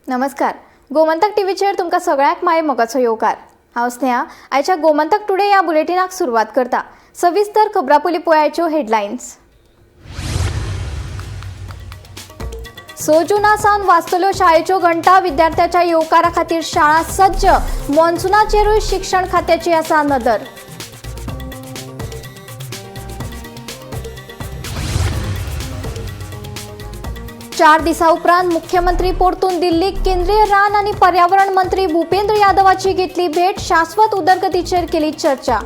नमस्कार, गोमंतक टीव्हीचेर तुमकां सगळ्यांक माय मोगाचो येवकार. हांव स्नेहा. आयच्या गोमंतक टुडे ह्या बुलेटिनाक सुरवात करता. सविस्तर खबरां पयलीं पळयाच्यो हेडलायन्स. 6 जूना सावन वाजतल्यो शाळेच्यो घंटा. विद्यार्थ्याच्या येवकारा खातीर शाळा सज्ज. मॉन्सुनाचेरूय शिक्षण खात्याची आसा नदर. 4 दिसां उपरांत मुख्यमंत्री परतून दिल्लीक. केंद्रीय रान आनी पर्यावरण मंत्री भूपेंद्र यादवाची घेतली भेट. शाश्वत उदरगतीचेर केली चर्चा.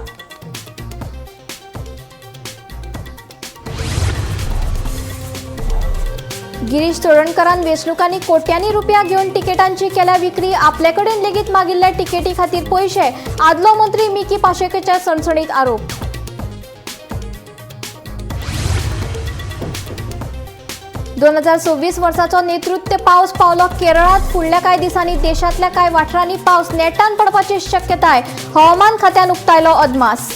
गिरीश चोडणकरान वेंचणुकांनी कोट्यांनी रुपया घेवन तिकेटांची केल्या विक्री. आपले कडेन लेगीत मागिल्ल्या तिकेटी खातीर पयशे. आदलो मंत्री मिकी पाशेकेच्या सणसणीत आरोप. 2026 वर्साचो नेतृत्व पावस पावलो केरळांत. फुडल्या कांय दिसांनी देशांतल्या कांय वाठारांनी पावस नेटान पडपाची शक्यताय. हवामान खात्यान उक्तायलो अदमास.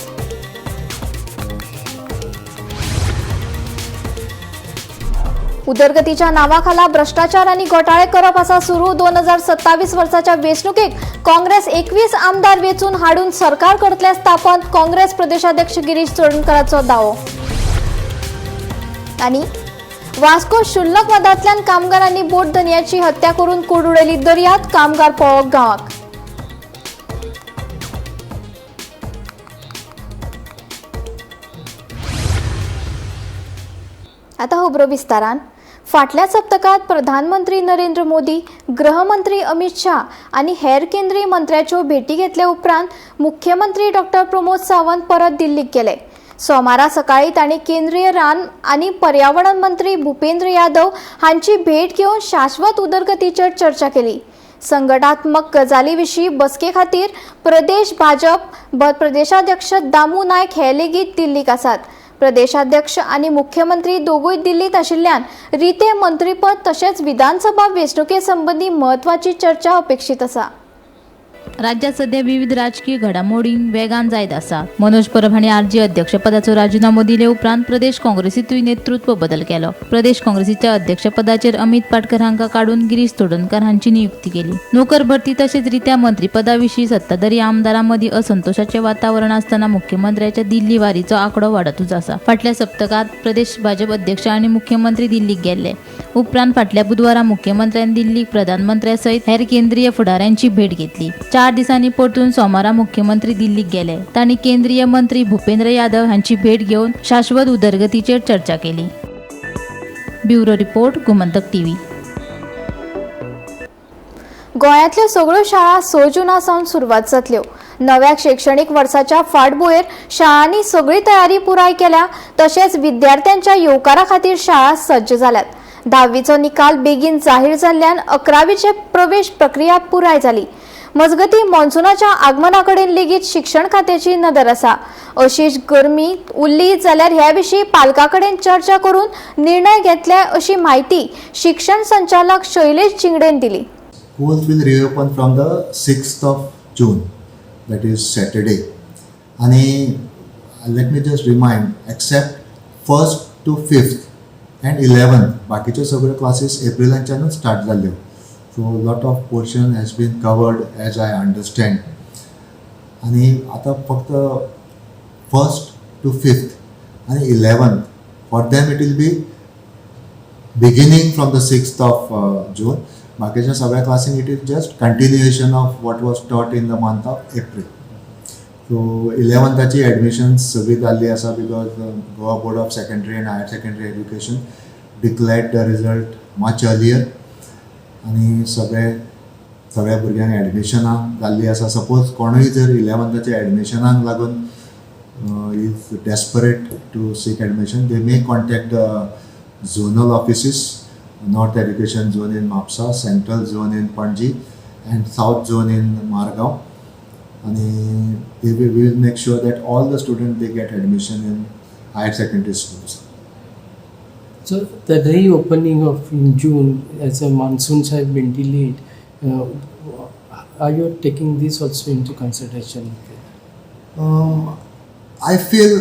उदरगतीच्या नावाखाला भ्रष्टाचार आनी घोटाळे करप आसा सुरू. 2027 वर्साच्या वेंचणुकेक काँग्रेस 21 आमदार वेंचून हाडून सरकार करतले स्थापन. काँग्रेस प्रदेशाध्यक्ष गिरीश चोडणकराचो दावो. आनी वास्को शुल्लक वादांतल्यान कामगारांनी बोट धनयाची हत्या करून कूड उडयली दर्यांत. कामगार पळोवंक गांवाक. आतां खबरो विस्तारान. फाटल्या सप्तकांत प्रधानमंत्री नरेंद्र मोदी, गृहमंत्री अमित शाह आनी हेर केंद्रीय मंत्र्याच्यो भेटी घेतले उपरांत मुख्यमंत्री डॉक्टर प्रमोद सावंत परत दिल्लीक गेले. सोमारा सकाळी तांणी केंद्रीय रान आनी पर्यावरण मंत्री भूपेंद्र यादव हांची भेट घेवन शाश्वत उदरगतीचेर चर्चा केली. संघटनात्मक गजाली विशीं बसके खातीर प्रदेश भाजप प्रदेशाध्यक्ष दामू नायक हे लेगीत दिल्लीक आसात. प्रदेशाध्यक्ष आनी मुख्यमंत्री दोगूय दिल्लीत आशिल्ल्यान रिते मंत्रीपद तशेंच विधानसभा वेंचणुके संबंदी म्हत्वाची चर्चा अपेक्षीत आसा. राज्यात सध्या विविध राजकीय घडामोडी वेगान जायत आसा. मनोज परब हांणी आरजी अध्यक्षपदाचो राजिनामो दिले उपरांत प्रदेश काँग्रेसीतूय नेतृत्व बदल केलो. प्रदेश काँग्रेसीच्या अध्यक्षपदाचेर अमित पाटकर हांकां काडून गिरीश चोडणकर हांची नियुक्ती केली. नोकर भरती तशेंच रित्या मंत्रीपदा विशीं सत्ताधारी आमदारां मदीं असंतोषाचें वातावरण आसतना मुख्यमंत्र्याच्या दिल्ली वारीचो आंकडो वाडतूच आसा. फाटल्या सप्तकांत प्रदेश भाजप अध्यक्ष आनी मुख्यमंत्री दिल्लीक गेल्ले उपरांत फाटल्या बुधवारा मुख्यमंत्र्यान दिल्लीक प्रधानमंत्र्या सयत हेर केंद्रीय फुडाऱ्यांची भेट घेतली. 4 दिसांनी परतून सोमारा मुख्यमंत्री दिल्लीक गेले. तांणी केंद्रीय मंत्री भूपेंद्र यादव हांची भेट घेवन शाश्वत उदरगतीचेर चर्चा केली. Bureau report, Gomantak TV. गोंयांतल्यो सगळ्यो शाळा 6 जुना सावन सुरवात जातल्यो. नव्या शिक्षणीक वर्साच्या फाटभुंयेर शाळांनी सगळी तयारी पुराय केल्या. तशेंच विद्यार्थ्यांच्या येवकारा खातीर शाळा सज्ज जाल्यात. 10वीचो निकाल बेगीन जाहीर जाल्ल्यान 11वीचे प्रवेश प्रक्रिया पुराय जाली. मजगतीं, मॉन्सुनाच्या आगमना कडेन लेगीत शिक्षण खात्याची नदर आसा. अशीच गरमी उरली जाल्यार ह्या विशीं पालकां कडेन चर्चा करून निर्णय घेतले, अशी म्हायती शिक्षण संचालक शैलेश चिंगडेन दिली. Schools will reopen from the 6th of June, that is Saturday. आणि let me just remind, except first to fifth and 11th, बाकीच्यो सगळ्यो क्लासीस एप्रिलाच्यानूच स्टार्ट जाल्ल्यो. So lot of portion has been covered, as I understand. आनी आतां फक्त first two fifth आनी 11th, for them it will be beginning from the 6th of June. बाकीच्या सगळ्या क्लासीन it is just continuation of what was taught in the month of April. So इलेवन्थाची admissions सगळी जाल्ली आसा, because Goa Board of Secondary and Higher Secondary Education declared the result much earlier आनी सगळ्या भुरग्यांक एडमिशनां जाल्ली आसा. सपोज कोणूय जर इलेवन्थाच्या एडमिशनाक लागून is desperate to seek admission, they may contact the zonal offices, North Education Zone in Mapsa, Central Zone in Panaji and South Zone in Margao. आणि we will make sure that all the students, they get admission in higher secondary schools. So the reopening of in June, as the monsoons have been delayed, are you taking this also into consideration? I feel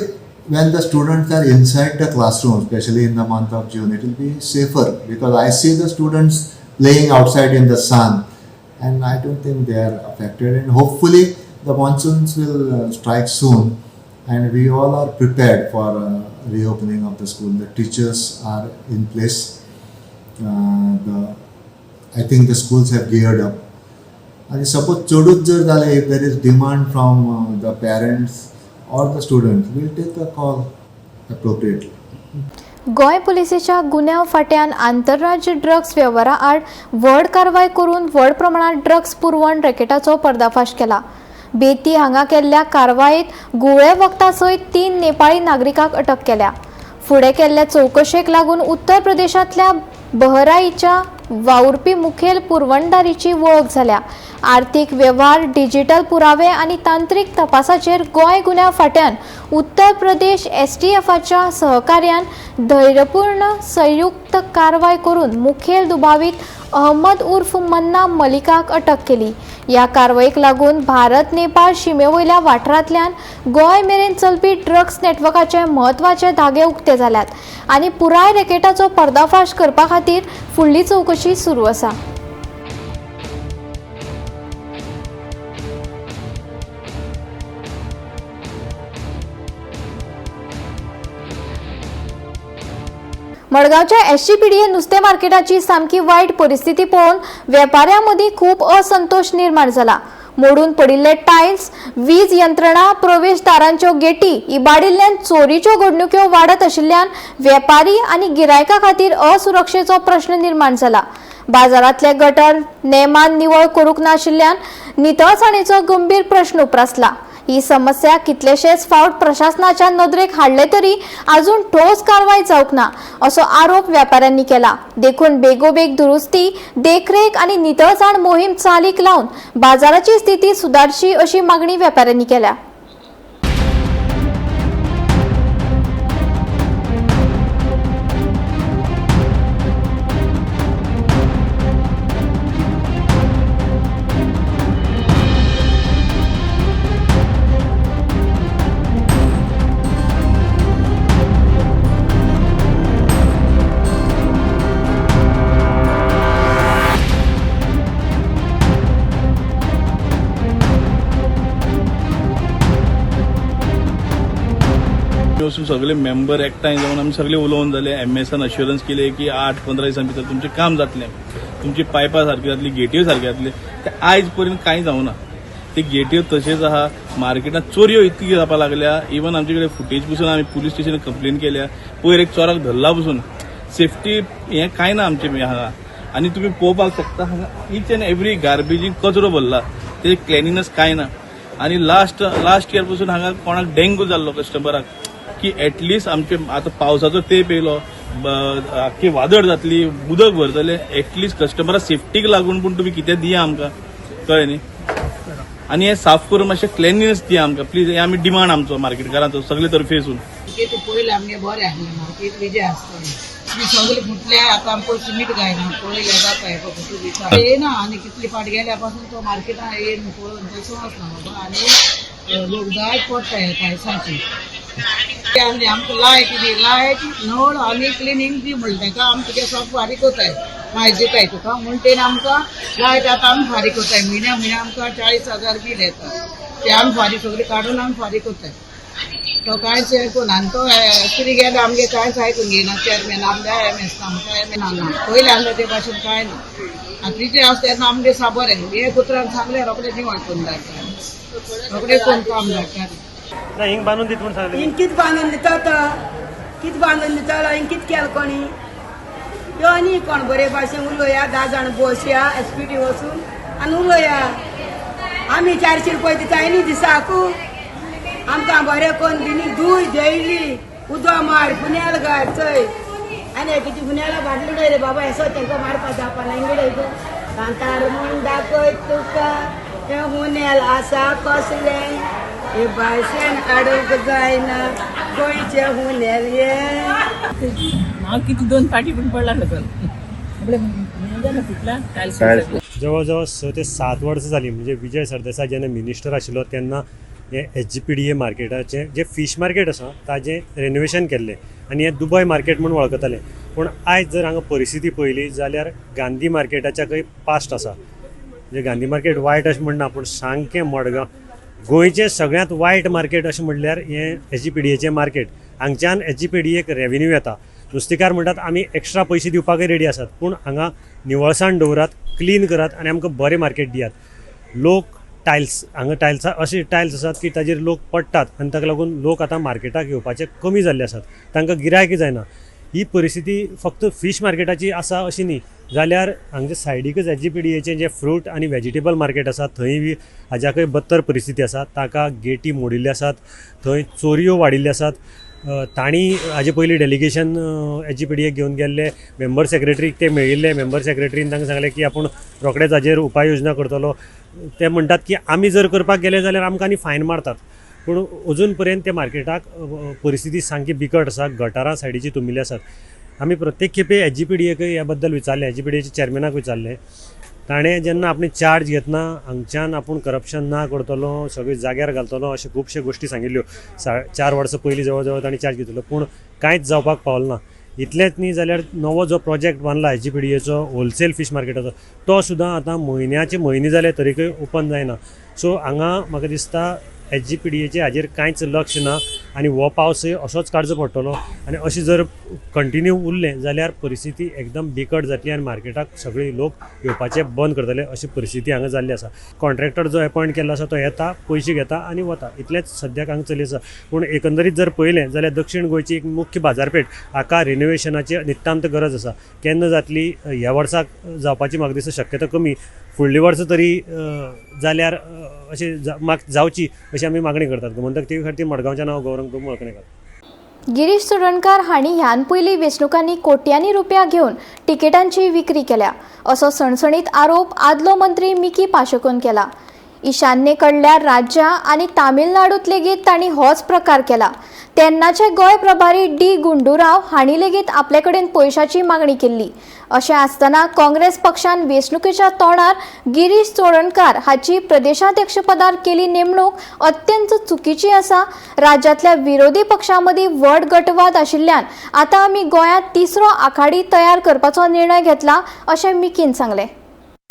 when the students are inside the classroom, especially in the month of June, it will be safer because I see the students playing outside in the sun, and I don't think they are affected. And hopefully the monsoons will strike soon, and we all are prepared for reopening of the school. The teachers are in place. I think the schools have geared up. And suppose चडूच जर जालें, if there is demand from the parents or the students, we'll take a call appropriately. Goa पुलिसेच्या गुन्यांव फांट्यान आंतरराज्य drugs वेव्हारा आड व्हड कारवाय करून व्हड प्रमाणात ड्रग्ज पुरवण रॅकेटाचो पर्दाफाश केला. बेती हांगा केल्ल्या कारवायेत घुंवळे वखदां सयत 3 नेपाळी नागरिकांक अटक केल्या. फुडें केल्ल्या चवकशेक लागून उत्तर प्रदेशांतल्या बहराईच्या वावुरपी मुखेल पुरवणदारीची वळख जाल्या. आर्थीक वेव्हार, डिजिटल पुरावे आनी तांत्रीक तपासाचेर गोंय गुन्यांव फांट्यान उत्तर प्रदेश एसटीएफाच्या सहकार्यान धैर्यपूर्ण संयुक्त कारवाय करून मुखेल दुबावीत अहमद उर्फ मन्ना मलिकाक अटक केली. ह्या कारवायेक लागून भारत नेपाळ शिमे वयल्या वाठारांतल्यान गोंय मेरेन चलपी ड्रग्ज नेटवर्काचे म्हत्वाचे धागे उक्ते जाल्यात आनी पुराय रॅकेटाचो पर्दाफाश करपा खातीर फुडली चवकशी सुरू आसा. मडगांवच्या एसजीपीडीए नुस्तें मार्केटाची सामकी वायट परिस्थिती पळोवन वेपाऱ्यां मदीं खूब असंतोश निर्माण जाला. मोडून पडिल्ले टायल्स, वीज यंत्रणा, प्रवेशदारांच्यो गेटी इबाडिल्ल्यान चोरीच्यो घडणुक्यो वाडत आशिल्ल्यान वेपारी आनी गिरायकां खातीर असुरक्षेचो प्रश्न निर्माण जाला. बाजारांतले गटर नेमान निवळ करूंक नाशिल्ल्यान नितळसाणेचो गंभीर प्रश्न उप्रासला. ही समस्या कितलेशेच फावट प्रशासनाच्या नदरेक हाडले तरी अजून ठोस कारवाय जावंक ना असो आरोप व्यापाऱ्यांनी केला. देखून बेगोबेग दुरुस्ती, देखरेख आनी नितळसाण मोहीम चालीक लावन बाजाराची स्थिती सुदारची अशी मागणी व्यापाऱ्यांनी केल्या. वचून सगळे मेंबर एकठांय जावन आमी सगळे उलोवन जाले. एमएसान अश्युरन्स केले की 8-15 दिसां भितर तुमचें काम जातलें, तुमची पायपां सारकी जातली, गेटयो सारक्यो जातले. ते आयज पर्यंत कांय जावना. ते गेटयो तशेंच आहा. मार्केटांत चोरयो इतली जावपाक लागल्या. इवन आमचे कडेन फुटेज पसून आमी पुलीस स्टेशनार कंप्लेन केल्या. पयर एक चोराक धरला पसून. सेफ्टी हें कांय ना आमचें हांगा. आनी तुमी पळोवपाक शकता हांगा इच एन्ड एवरी गार्बेजीक कचरो भरला, तेजें क्लिनिनेस कांय ना. आनी लास्ट लास्ट इयर पसून हांगा कोणाक डेंगू जाल्लो कस्टमराक की एटलिस्ट आमचे आतां पावसाचो तेंप येयलो, आख्खी वादळ जातली, उदक भरतलें, एटलिस्ट कस्टमरा सेफ्टीक लागून पूण तुमी कितें दिया आमकां, कळ्ळें न्ही. आनी हें साफ करून मातशें क्लिनिनेस दिया आमकां प्लीज. हें आमी डिमांड आमचो मार्केटकारांचो सगळे तर्फेसून. मार्केट पयलें आमगे बरें आसलें मार्केट विजय आसतलें. सगळें फुटलें आतां आमकां सिमीट घायना पळयलें जाता हेका फुटू दिता येयना. आनी कितली फाट गेल्या पासून तो मार्केटान येयन पळोवन तसो वचना बाबा. आनी लोक जायत पडटा ह्या टायल्सांची. आनी आमकां लायट दी, लायट नळ आनी क्लिनींग दी म्हणलें ताका. आमी तुगे सगळें फारीक कोताय, म्हायती दिताय तुका म्हूण तेणें आमकां लायट आतां आमी फारीक कोताय. म्हयन्या म्हयन्या आमकां 40,000 बील येता, ते आमी फारीक सगळें काडून आमी फारीक कोताय. तो कांयच आयकून आनी तो कितें गेलो आमगे कांयच आयकून घेयना. चेअरमॅन आमगे एम एस आमकां एम एन ना पयलें आसलें ते भाशेन कांय ना. आतां तिचें आसा तेन्ना आमगे साबर एक उतरान सांगलें रोखडें निवळ करून धाडटा, रोखडें कोण काम धाडटा. ना हिंग बांदून दित म्हूण सांगलें. हिंग कित बांदून दिता तो, कित बांदून दिता हिंग कित केलें कोणी यो आनी कोण बरे भाशेन उलोया. 10 जाण बसया एस पी टी वचून आनी उलोया. आमी 400 रुपया दिताय न्ही दिसाकू, आमकां बरें कोण दिनी दूय जेयली उदक मार पुण्याल घाल चोय. आनी एकीची पुण्याला बाटली उडय रे बाबा, येसो तांकां मारपा जावपा ना हिंगडे. कांतार म्हूण दाखय तुका हें हुनेल आसा कसलें, हे भाशेन हाडूंक जायना गोंयचें हुनेल हें. हांव कितें 2 फाटी पूण पडला सकयल म्हळ्यार फुटला टायल्स. जवळ जवळ 6 ते 7 वर्सां जालीं, म्हणजे विजय सरदेसाय जेन्ना मिनिस्टर आशिल्लो तेन्ना हें SGPDA मार्केटाचें जें फीश मार्केट आसा ताजें रेनोवेशन केल्लें आनी हें दुबय मार्केट म्हूण वळखताले. पूण आयज जर हांगा परिस्थिती पळयली जाल्यार गांधी मार्केटाच्याकय पास्ट आसा. म्हणजे गांधी मार्केट वायट अशें म्हणना, पूण सामकें मडगांव गोंयचें सगळ्यांत वायट मार्केट अशें म्हणल्यार हें SGPDAचें मार्केट. हांगच्यान SGPDAक रेवेन्यू येता. नुस्तेकार म्हणटात आमी एक्स्ट्रा पयशे दिवपाकय रेडी आसात, पूण हांगा निवळसाण दवरात, क्लीन करात आनी आमकां बरें मार्केट दियात. लोक टायल्स हांगा टायल्सां अशे टायल्स आसात की ताजेर लोक पडटात आनी ताका लागून लोक आतां मार्केटाक येवपाचे कमी जाल्ले आसात, तांकां गिरायक जायना. ही परिस्थिती फक्त फीश मार्केटाची आसा अशी न्ही, जाल्यार हांगचे सायडीकच SGPDAचें जें फ्रूट आनी वेजिटेबल मार्केट आसा थंय बी हाज्याकय बत्तर परिस्थिती आसा. ताका गेटी मोडिल्ल्यो आसात, थंय चोरयो वाडिल्ल्यो आसात. तांणी हाजे पयलीं डेलिगेशन SGPDAक घेवन गेल्ले, मेंबर सेक्रेटरीक ते मेळिल्ले. मेंबर सेक्रेटरीन तांकां सांगलें की आपूण रोखडेच हाजेर उपाय योजना करतलो. ते म्हणटात की आमी जर करपाक गेले जाल्यार आमकां आनी फायन मारतात. पूण अजून पर्यंत त्या मार्केटाक परिस्थिती सामकी बिकट आसा. गटारां सायडीची तुंबिल्ली आसात. आमी प्रत्येक खेपे SGPDAकय ह्या बद्दल विचारलें, SGPDAच्या चॅरमॅनाक विचारलें. ताणें जेन्ना आपणे चार्ज घेतना हांगच्यान आपूण करप्शन ना करतलो, सगळें जाग्यार घालतलो अशे खुबशे गोश्टी सांगिल्ल्यो. 4 वर्सां पयलीं जवळ जवळ ताणें चार्ज घेतिल्लो, पूण कांयच जावपाक पावलें ना. इतलेंच न्ही जाल्यार नवो जो प्रोजेक्ट बांदला SGPDAचो होलसेल फीश मार्केटाचो, तो सुद्दां आतां म्हयन्याचे म्हयने जाले तरीकय ओपन जायना. सो हांगा म्हाका दिसता SGPDAचें हाजेर कांयच लक्ष ना आनी हो पावसय असोच काडचो पडटलो आनी अशें जर कंटिन्यू उरलें जाल्यार परिस्थिती एकदम बिकट जातली आनी मार्केटाक सगळे लोक येवपाचे बंद करतले अशी परिस्थिती हांगा जाल्ली आसा. कॉन्ट्रॅक्टर जो एपॉयंट केल्लो आसा तो येता, पयशे घेता आनी वता, इतलेंच सद्याक हांगा चली आसा. पूण एकंदरीत जर पळयलें जाल्यार दक्षिण गोंयची एक मुख्य बाजारपेठ हाका रिनोवेशनाची नितांत गरज आसा. केन्ना जातली, ह्या वर्साक जावपाची म्हाका दिसता शक्यता कमी, फुडल्या वर्सा तरी जाल्यार अशें जावची अशी आमी मागणी करतात. गोमंतक टीव्ही खातीर मडगांवच्या नांव गौरंग प्रभू मळकणेकर. गिरीश चोडणकार हांणी ह्यान पयलीं वेंचणुकांनी कोट्यांनी रुपया घेवन तिकेटांची विक्री केल्या असो सणसणीत आरोप आदलो मंत्री मिकी पाशेकोन केला. ईशान्ये कडल्या राज्यां आनी तामिळनाडूत लेगीत तांणी होच प्रकार केला. तेन्नाचे गोंय प्रभारी डी गुंडूराव हांणी लेगीत आपले कडेन पयशाची मागणी केल्ली. अशें आसतना काँग्रेस पक्षान वेंचणुकेच्या तोंडार गिरीश चोडणकार हाची प्रदेशाध्यक्षपदार केली नेमणूक अत्यंत चुकीची आसा. राज्यांतल्या विरोधी पक्षां मदीं व्हड गटवाद आशिल्ल्यान आतां आमी गोंयांत तिसरो आखाडी तयार करपाचो निर्णय घेतला अशें मिकीन सांगलें.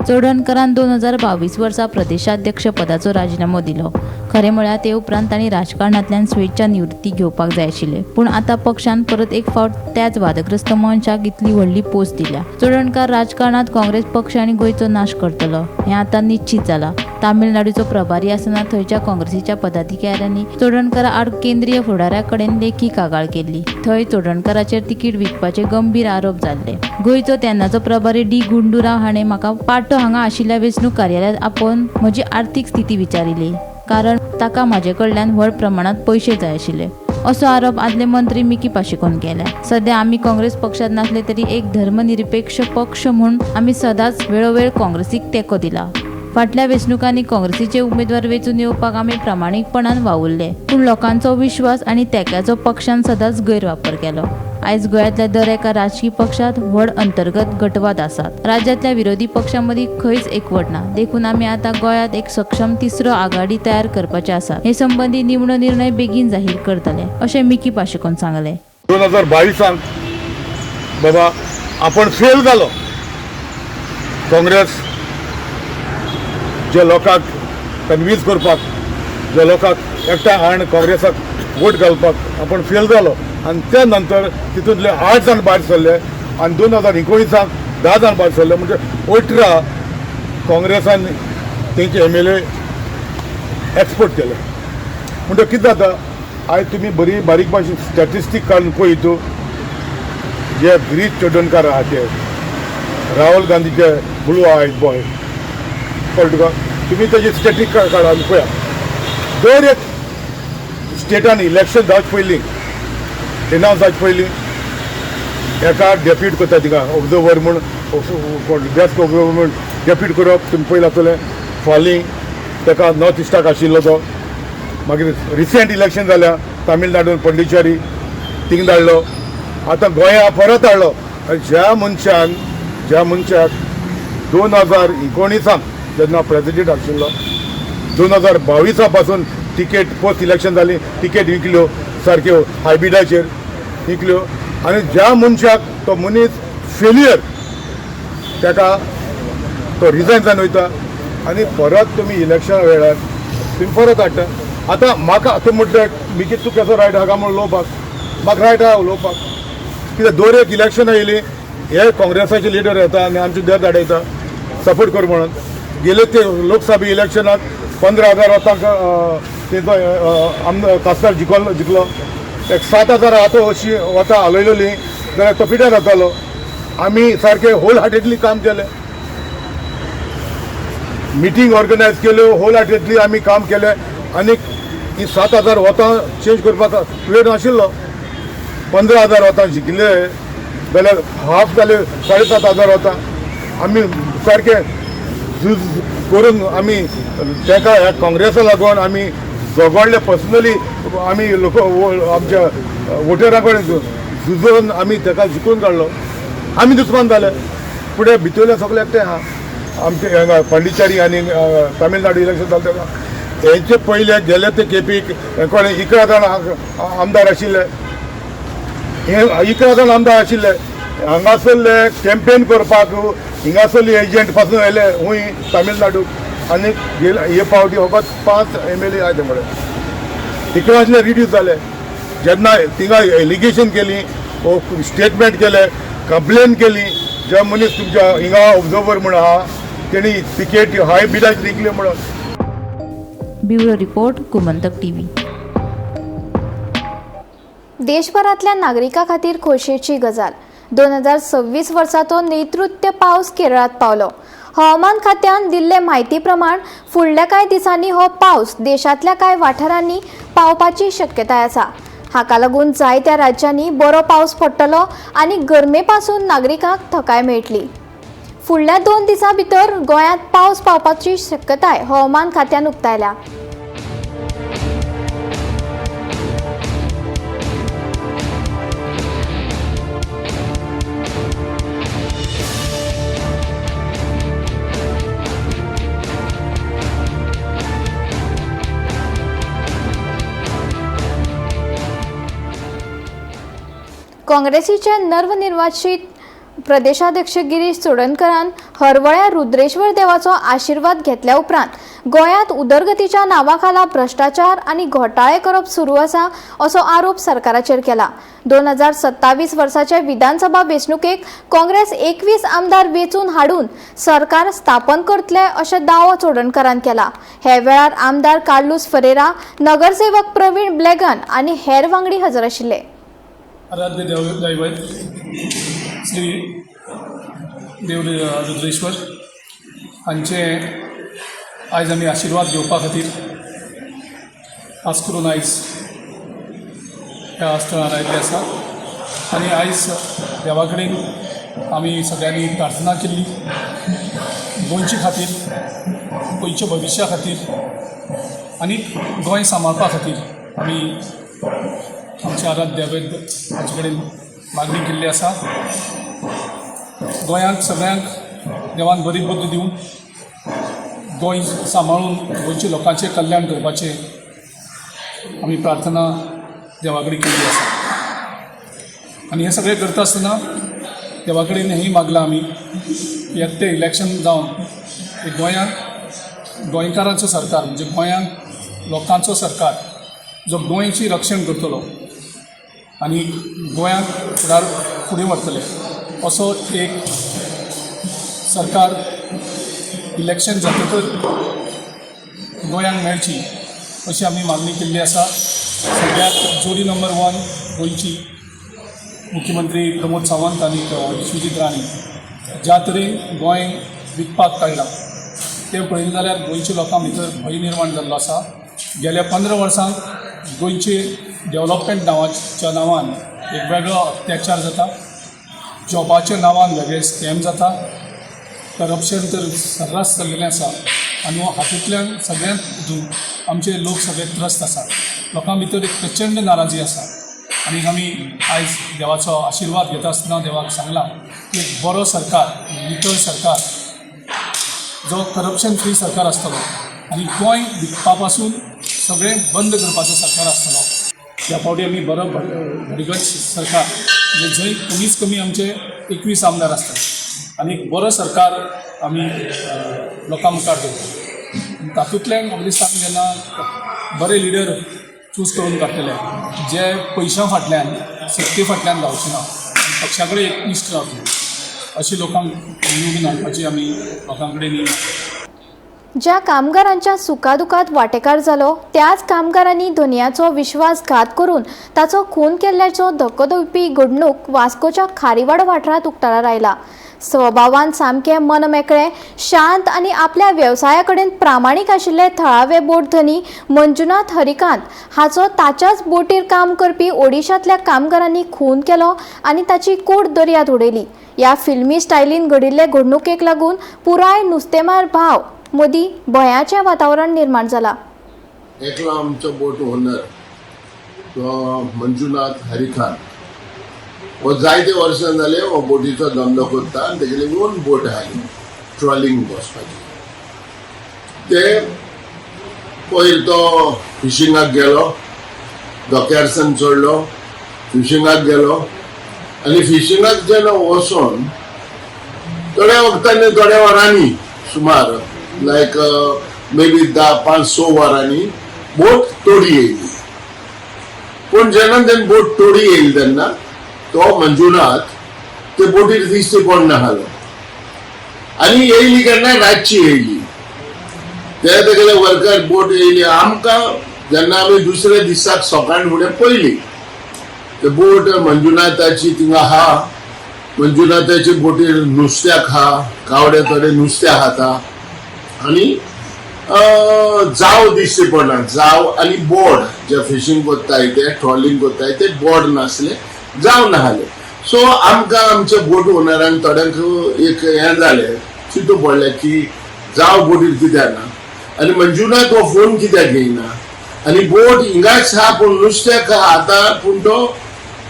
चोडणकरान 2022 वर्सा प्रदेशाध्यक्ष पदाचो राजिनामो दिलो. खरें म्हळ्यार ते उपरांत तांणी राजकारणांतल्यान स्वेच्छा निवृत्ती घेवपाक जाय आशिल्ले, पूण आतां पक्षान परत एक फावट त्याच वादग्रस्त मनशाक इतली व्हडली पोस्ट दिल्या. चोडणकार राजकारणांत काँग्रेस पक्ष आनी गोंयचो नाश करतलो हें आतां निश्चीत जालां. तामिळनाडूचो प्रभारी आसतना थंयच्या काँग्रेसीच्या पदाधिकाऱ्यांनी चोडणकारा आड केंद्रीय फुडाऱ्या कडेन लेखी कागाळ केल्ली. थंय चोडणकाराचेर तिकीट विकपाचे गंभीर आरोप जाल्ले. गोंयचो तेन्नाचो प्रभारी डी गुंडूराव हाणें म्हाका पाटो हांगा आशिल्ल्या वेंचणूक कार्यालयांत आपोवन म्हजी आर्थीक स्थिती विचारिल्ली, कारण ताका म्हाजे कडल्यान व्हड प्रमाणांत पयशे जाय आशिल्ले असो आरोप आदले मंत्री मिकी पाशेकोन केला. सध्या आमी काँग्रेस पक्षांत नासले तरी एक धर्मनिरपेक्ष पक्ष म्हूण आमी सदांच वेळोवेळ काँग्रेसीक तेंको दिला. फाटल्या वेंचणुकांनी काँग्रेसीचे उमेदवार वेंचून येवपाक आमी प्रामाणीकपणान वावुरले, पूण लोकांचो विश्वास आनी तेंक्याचो पक्षान सदांच गैरवापर केलो. आयज गोंयांतल्या दर एका राजकी पक्षांत व्हड अंतर्गत गटवाद आसात. राज्यांतल्या विरोधी पक्षां मदीं खंयच एकवट ना, देखून आमी आतां गोंयांत एक सक्षम तिसरो आघाडी तयार करपाचे आसा. हे संबंदी निमणो निर्णय बेगीन जाहीर करतले अशें मिकी पाशेकोन सांगलें. 2022 बाबा आपण फेल जालो. काँग्रेस जे लोकांक कन्विन्स करपाक, जे लोकांक एकठांय हाडून काँग्रेसाक वोट घालपाक आपण फेल जालो आनी त्या नंतर तितूंतले 8 जाण भायर सरले आनी 2019 10 जाण भायर सरले, म्हणजे 18 काँग्रेसान तेंचे MLA export केले. म्हणटकीर कितें जाता, आयज तुमी बरी बारीक भाशेन स्टॅटिस्टीक काडून पळयत, जे गिरीश चोडणकार आहा ते राहुल गांधीचे ब्लू आयज बॉय, कळ्ळें तुका, तुमी तेजी स्टॅटिक काडा आनी पळया, दर एक स्टेटान इलेक्शन जावचे पयलीं, एनावन्स जावचे पयलीं एका डेप्यूट करता तिका ऑब्जर्वर म्हूण, डेस्क ऑब्जर्वर म्हूण डेप्यूट करप. तुमी पयलां आसतलें फालीं ताका नॉर्थ इस्टाक आशिल्लो तो. मागीर रिसेंट इलेक्शन जाल्या तामिळनाडून पंडिचेरी थिंग धाडलो, आतां गोंया परत हाडलो. ज्या मनशाक 2019 जेन्ना प्रेजिडेंट आशिल्लो, 2022 पासून तिकेट पोस्ट इलेक्शन जाली, तिकेट विकल्यो सारक्यो हायब्रिडाचेर विकल्यो आनी ज्या मनशाक तो मनीस फेलियर, ताका तो रिजायन जावन वयता आनी परत तुमी इलेक्शना वेळार तुमी परत हाडटा. आतां म्हाका तूं म्हटलें मिगी तूं कसो रायट आहा काय म्हूण उलोवपाक, म्हाका रायट आहा उलोवपाक. कित्याक दर एक इलेक्शनां येयली हे काँग्रेसाचे लिडर येता आनी आमचे देर धाडयता सपोर्ट कर म्हणून. गेले ते लोकसभा इलेक्शनाक 15,000 वतांक तेंचो आमदार खासदार जिखलो. एक 7,000 आतां अशी वता हालयलेली जाल्यार तो पिड्यार जातालो. आमी सारके होल हार्टेडली काम केलें, मिटींग ऑर्गनायज केल्यो, होल हार्टेडली आमी काम केलें आनी ही 7,000 वतां चेंज करपाक वेळ नाशिल्लो. 15,000 वतां जिखले जाल्यार हाफ जाले 7,500 वतां. आमी सारके झूज करून आमी ताका ह्या काँग्रेसा लागून आमी झगडले पर्सनली, आमी लोक आमच्या वोटरा कडेन झुजून आमी ताका जिखून काडलो. आमी दुस्मान जाले. फुडें भितरले सगळे एकठांय आहा. आमचे हांगा पांडिचेरी आनी तामिळनाडू इलेक्शन जालें तेन्ना हेंचे पयले गेले ते केपीक कोणे 11 जाण आमदार आशिल्ले, हे 11 जाण आमदार आशिल्ले. हांगासरले कॅम्पेन करपाक हिंगासरले एजंट पासून येयले हूंय तामिळनाडू आनी गेले हे फावटी फकत 5 MLA आयले मरे. 11 आशिल्ले रिड्यूस जाले. जेन्ना थिंगा एलिगेशन केली, स्टेटमेंट केले, कंप्लेन केली, जे मनीस तुमच्या हिंगा ऑब्जर्वर म्हूण आहा तेणी तिकेट हाय बिलां जिखली म्हणून. Bureau report, Gomantak TV. देशभरांतल्या नागरिकां खातीर खोशयेची गजाल. 2026 वर्साचो नैऋत्य पावस केरळांत पावलो. हवामान खात्यान दिल्ले म्हायती प्रमाण फुडल्या कांय दिसांनी हो पावस देशांतल्या कांय वाठारांनी पावपाची शक्यताय आसा. हाका लागून जायत्या राज्यांनी बरो पावस पडटलो आनी गरमे पासून नागरिकांक थकाय मेळटली. फुडल्या 2 दिसां भितर गोंयांत पावस पावपाची शक्यताय हवामान खात्यान उक्तायल्या. काँग्रेसीचे नवनिर्वाचित प्रदेशाध्यक्ष गिरीश चोडणकरान हरवळ्या रुद्रेश्वर देवाचो आशिर्वाद घेतल्या उपरांत गोंयांत उदरगतीच्या नांवाखाला भ्रश्टाचार आनी घोटाळे करप सुरू आसा असो आरोप सरकाराचेर केला. 2027 वर्साचे विधानसभा वेंचणुकेक काँग्रेस 21 आमदार वेंचून हाडून सरकार स्थापन करतले अशें दावो चोडणकरान केला. हे वेळार आमदार कार्लूस फरेरा, नगरसेवक प्रवीण ब्लेगन आनी हेर वांगडी हजर आशिल्ले. आराध्य दैवत श्री देव रुद्रेश्वर हांचे आयज आमी आशिर्वाद घेवपा खातीर खास करून आयज ह्या स्थळार आयिल्ले आसा आनी आयज देवा कडेन आमी सगळ्यांनी प्रार्थना केल्ली गोंयचे खातीर, गोंयच्या भविश्या खातीर आनी गोंय सांबाळपा खातीर आमी आमच्या आराध्य दैवत हांचे कडेन मागणी केल्ली आसा. गोंयांत सगळ्यांक देवान बरी बुद्द दिवन गोंय सांबाळून गोंयच्या लोकांचें कल्याण करपाचें आमी प्रार्थना देवा कडेन केल्ली आसा. आनी हें सगळें करता आसतना देवा कडेन हेंय मागलां आमी की एकटें इलेक्शन जावन एक गोंयांत गोंयकारांचो सरकार म्हणजे गोंयांत लोकांचो सरकार जो गोंयची रक्षण करतलो आनी गोंयांक फुडार फुडें व्हरतले असो एक सरकार इलेक्शन जातकच गोंयांक मेळची अशी आमी मागणी केल्ली आसा. सद्याक जोडी नंबर 1 गोंयची मुख्यमंत्री प्रमोद सावंत आनी विश्वजीत राणे ज्या तरेन गोंय विकपाक काडलां तें पळयलें जाल्यार गोंयच्या लोकां भितर भंय निर्माण जाल्लो आसा. गेल्या 15 वर्सांक गोंयचे डेवलपमेंट नांवाच्या नांवान एक वेगळो अत्याचार जाता, जॉबाच्या नांवान वेगळे स्कॅम जाता, करप्शन तर सर्रास चल्लेलें आसा आनी हातूंतल्यान सगळ्यांत हितून आमचे लोक सगळे त्रस्त आसा. लोकां भितर एक प्रचंड नाराजी आसा आनी आमी आयज देवाचो आशिर्वाद घेता आसतना देवाक सांगलां की एक बरो सरकार, नितळ सरकार, जो करप्शन फ्री सरकार आसतलो आनी गोंय विकपा पासून सगळें बंद करपाचो सरकार आसतलो. ह्या फावटी आमी बरो भडगच सरकार म्हणजे जंय कमीच कमी आमचे 21 आमदार आसतात आनी एक बरो सरकार आमी लोकां मुखार दवरता. तातूंतल्यान म्हाका दिसता आमी जेन्ना बरे लिडर चूज करून काडटले जे पयशां फाटल्यान सत्ते फाटल्यान धांवचे ना, पक्षा कडेन एकनिश्ठ रावतले अशे लोकांक निवडून हाडपाची आमी लोकां कडेन. ज्या कामगारांच्या सुखादुखात वांटेकार जालो त्याच कामगारांनी धनयाचो विश्वासघात करून ताचो खून केल्ल्याचो धक्को दिवपी घडणूक वास्कोच्या खारीवाडो वाठारांत उक्ताडार आयला. स्वभावान सामके मनमेकळे, शांत आनी आपल्या वेवसाया कडेन प्रामाणीक आशिल्ले थळावे बोट धनी मंजुनाथ हरिकांत हाचो ताच्याच बोटीर काम करपी ओडिशांतल्या कामगारांनी खून केलो आनी ताची कूड दर्यांत उडयली. ह्या फिल्मी स्टायलीन घडिल्ले घडणुकेक लागून पुराय नुस्तेमार भाव मदीं भंयाचें वातावरण निर्माण जाला. एकलो आमचो बोट ओनर तो मंजुनाथ हरिकांत हो जायते वर्सां जाले हो बोटीचो धंदो करता आनी तेगेली ओन बोट आहाली ट्रॉलिंग बसपाची. ते पयर तो फिशिंगाक गेलो, धक्यारसान चडलो, फिशिंगाक गेलो आनी फिशिंगाक जेन्ना वचोन थोड्या वखतांनी थोड्या वरांनी सुमार लायक मे बी 10-5-6 वरांनी बोट तोडी येयली. पूण जेन्ना तेणी बोट तोडी येयली तेन्ना तो मंजुनाथ ते बोटीर दिश्टी पडना आसलो आनी येयली केन्ना रातची येयली. ते तेगेले वर्कर बोट येयली आमकां जेन्ना आमी दुसऱ्या दिसाक सकाळ फुडें पयली ते बोट मंजुनाथाची थिंगा आहा, मंजुनाथाची बोटीर नुस्त्याक आहा, कावडे थोडे नुस्त्या खाता आनी जाव दिश्टी पडना. जाव आनी बोर्ड जे फिशींग करताय ते ट्रॉलिंग करताय ते बोर्ड नासले, जाव नासले. सो आमकां आमच्या बोट ओनरांक थोड्यांक एक हें जालें, चिंतू पडलें की जाव बोटीर कित्याक ना आनी मंजुनाथ हो फोन कित्याक घेयना आनी बोट हिंगाच आहा पूण नुस्त्याक आतां पूण तो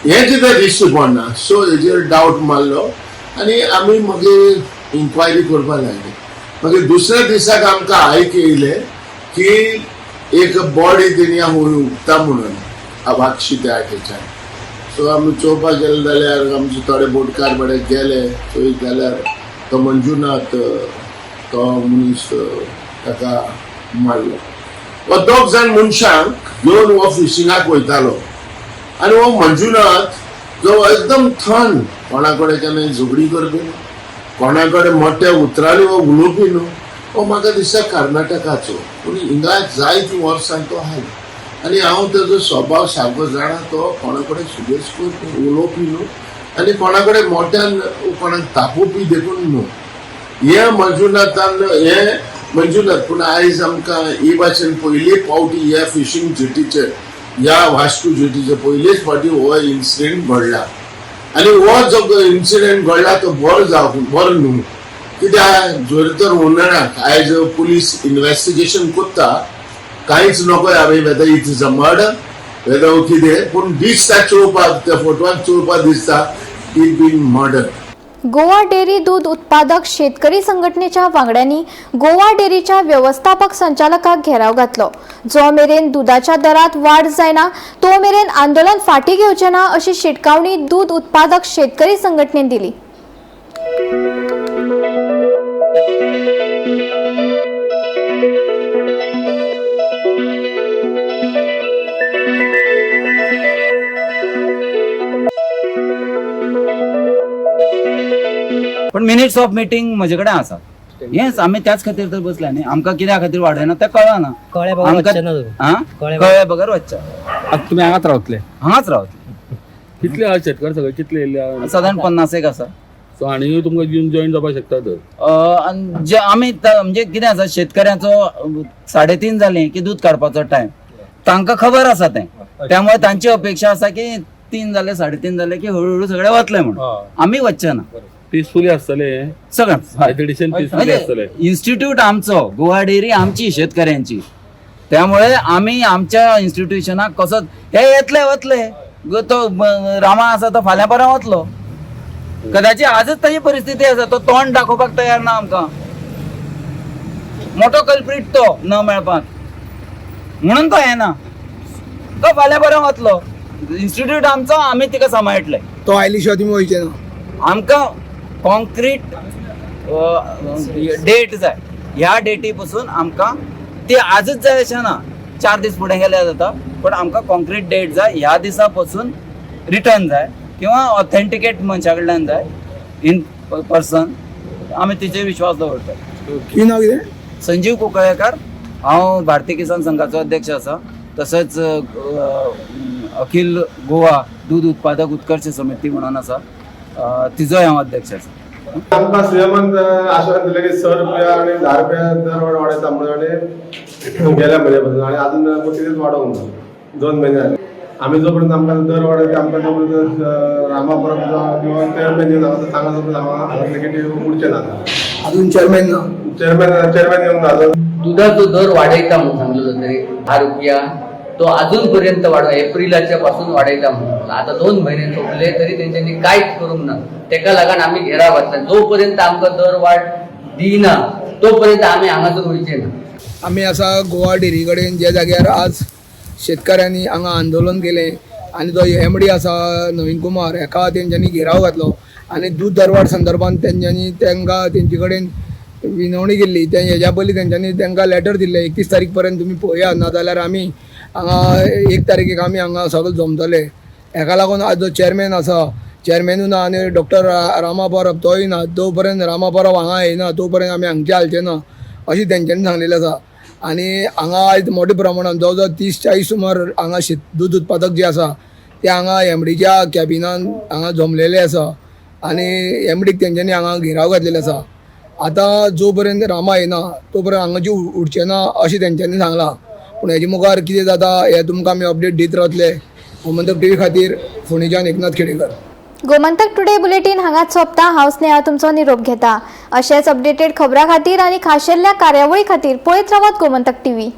हें कित्याक दिश्टी पडना. सो हेजेर डावट मारलो आनी आमी मागीर इन्क्वायरी करपाक लागले. मागीर दुसऱ्या दिसाक आमकां आयक येयलें की एक बॉडी तेणी उगता म्हणून वागशी त्या ठिकाणी. सो आमी चोवपाक गेले जाल्यार आमचे थोडे बोटकार बरे गेले चोयत जाल्यार तो मंजुनाथ तो मनीस ताका मारलो. हो दोग जाण मनशांक घेवन हो फिशिंगाक वयतालो आनी हो मंजुनाथ जो एकदम थंड, कोणा कडेन केन्ना झगडी करपी न्हू, कोणा कडेन मोठ्या उतरांनी हो उलोवपी न्हू. हो म्हाका दिसता कर्नाटकाचो, पूण हिंगा जायतीं वर्सां तो आयलो आनी हांव तेजो स्वभाव सारको जाणा, तो कोणा कडेन सुबेज करपी उलोवपी न्हू आनी कोणा कडेन मोठ्यान कोणाक तापोवपी देखून न्हू. हे मंजुनाथान हे मंजुनाथ पूण आयज आमकां ही भाशेन पयले फावटी ह्या फिशींग जेटीचेर ह्या वास्को जेटीचेर पयलेच फावटी हो इन्सिडेंट घडला आनी हो जो इन्सिडेंट घडला तो बरो जावं बरो न्हू. कित्याक जर तर ओनराक आयज पुलीस इन्वेस्टिगेशन करता कांयच नको हांवें whether it is a murder whether कितें, पूण दिसता चोवपाक त्या फोटवान चोवपाक दिसता it been murder. Goa dairy दूध उत्पादक शेतकरी संघटनेच्या वांगड्यांनी गोवा डेअरीच्या व्यवस्थापक संचालकाक घेराव घातलो. जो मेरेन दुधाच्या दरात वाड जायना तो मेरेन आंदोलन फाटी घेवचे ना अशी शिटकावणी दूध उत्पादक शेतकरी संघटनेन दिली. पण मिनिट्स ऑफ मिटींग म्हजे कडेन आसा. येस, आमी त्याच खातीर तर बसले न्ही. आमकां कित्या खातीर वाडयना तें कळना. कळ्ळे बगर वचचें. आतां तुमी हांगाच रावतले? हांगाच रावतले. कितले आहा शेतकार सगळे कितले येयले? सादारण 50 एक आसा. सो आनी तुमकां येवन जॉईन जावपाक शकता तर जे आमी म्हणजे कितें आसा, शेतकऱ्यांचो 3:30 जालीं की दूद काडपाचो टायम तांकां खबर आसा तें, त्यामुळे तांची अपेक्षा आसा की 3 जाले 3:30 जाले की हळूहळू सगळे वतले म्हणून. आमी वचचे ना. पिसफुली आसतले सगळें इन्स्टिट्यूट आमचो गोवा डेअरी आमची शेतकऱ्यांची, त्यामुळे आमी आमच्या इन्स्टिट्युशनाक कसो हे येतले वतले. तो रामा आसा तो फाल्यां परां वतलो, कदाचित आजच ताजी परिस्थिती आसा, तो तोंड दाखोवपाक तयार ना आमकां. मोठो कल्प्रीट तो न मेळपाक म्हणून तो येना. तो फाल्यां बरें वतलो. इन्स्टिट्यूट आमचो, आमी तिका सांबाळटले. तो आयली शिवाय तुमी वयचे ना. आमकां कॉन्क्रीट डेट जाय. ह्या डेटी पसून आमकां ती आजच जाय अशें ना, 4 दीस फुडें गेल्यार जाता, पण आमकां कॉन्क्रीट डेट जाय. ह्या दिसा पसून रिटर्न जाय किंवा ऑथेंटिकेट मनशा कडल्यान जाय इन पर्सन. आमी तिचेर विश्वास दवरतात. तुजें नांव कितें? संजीव कुंकळ्ळेकार. हांव भारतीय किसान संघाचो अध्यक्ष आसा, तसोच अखिल गोवा दूद उत्पादक उत्कर्ष समिती म्हणून आसा, तिजोय हांव अध्यक्ष आसा. आमकां सीएमान आश्वासन दिलें की 6 रुपया आनी 10 रुपया दर वाडयता म्हणून, आनी गेल्या म्हयन्या पासून आनी आजून आमकां कितेंच वाडोवंक ना. 2 म्हयने जाले. आमी जो पर्यंत आमकां दर वाडयता आमकां जो पर्यंत रामा परब किंवा चेअरमॅन येवन हांगा सांगा जो पर्यंत हांगा नेगेटीव उरचें ना. अजून चेअरमॅन ना? चेअरमॅन येवंक ना अजून. दुधाचो दर वाडयता म्हणून सांगलेलो तरी 10 रुपया तो अजून पर्यंत वाडो एप्रिलाच्या पासून वाडयता म्हणून आता 2 महिने सोंपले तरी तेंच्यांनी कांयच करूंक ना. तेका लागून आमी घेराव घातला. जोपर्यंत आमकां दर वाड दिना तोपर्यंत आमी हांगासर वयचे ना. आमी आसा गोवा डेरी कडेन, ज्या जाग्यार आज शेतकाऱ्यांनी हांगा आंदोलन केलें आनी जो एमडी आसा नवीन कुमार हेका तेंच्यांनी घेराव घातलो आनी दूद दरवाड संदर्भात तेंच्यांनी तांकां तेंचे कडेन विनवणी केल्ली. ते हेज्या पयलीं तेंच्यांनी तांकां लेटर दिल्लें 31 तारीख पर्यंत तुमी पळयात, ना जाल्यार आमी हांगा 1 तारखेक आमी हांगा सगळे जमतले. हेका लागून आज जो चेअरमॅन आसा, चेअरमॅनूय ना आनी डॉक्टर रामा परब तोय ना. जो पर्यंत रामा परब हांगा येना तो पर्यंत आमी हांगचे हालचे ना अशें तेंच्यांनी सांगलेलें आसा. आनी हांगा आयज मोठ्या प्रमाणान जवळ जवळ 30-40 सुमार हांगा दूद उत्पादक जे आसा ते हांगा एमडीच्या कॅबिनान हांगा जमलेले आसा आनी एमडीक तेंच्यांनी हांगा घेराव घातलेले आसा. आतां जो पर्यंत रामा येना तो पर्यंत हांगाची उडचे ना अशें तेंच्यांनी सांगलां. पूण हेजे मुखार कितें जाता हें तुमकां आमी अपडेट दीत रावतले. गोमंतक टीव्ही खातीर फोंडेच्यान एकनाथ खेडेकर. गोमंतक टुडे बुलेटीन हांगाच सोंपता. हांव स्नेहा तुमचो निरोप घेता. अशेंच अपडेटेड खबरां खातीर आनी खाशेल्ल्या कार्यावळी खातीर पळयत रावात गोमंतक टीव्ही.